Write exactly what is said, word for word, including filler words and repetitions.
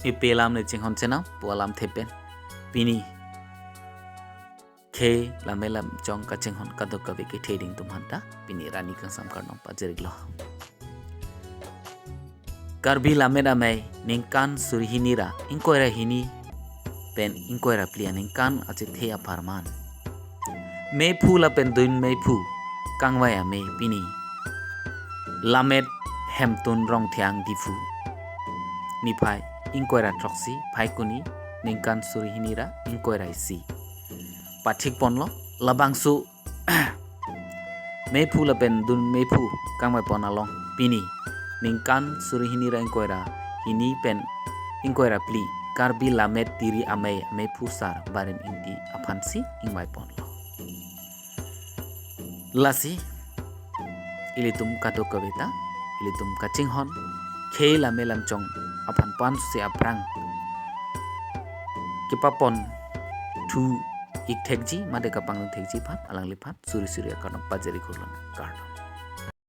Epe lam ne chinghon chenam pu alamthe pen pini khei lammet lamchong kachinghon kadokave kethe ding atum aphanta pini rani kangsam kardom pajir-iklo. Karbi Lammet Amei ningkan suri hini ra ingkoi ra hini pen ingkoi ra phli aningkan achethe apharman. Meiphu lapen dun meiphu kangvai amei pini Lammet Hemtun Rongthiang Diphu niphai ingkoi ra throksi Phaikuni ningkan suri hini ra ingkoi ra isi pathik ponlo. Labangso meiphu lapen dun meiphu kangvai pon along pini ningkan suri hini ra ingkoi ra hini pen ingkoi ra phli Karbi Lammet Tiri Amei ameiphu sar Barim Ingti aphansi ingvai ponlo. Lasi ilitum kadokave ta ilitum kachinghon khei lammet lamchong aphan pansi aphrang kepaponthu-ik thekji mate kapangdun thekji aphan alangliphan suri suri akardom pajir-ik hurlong, kardom.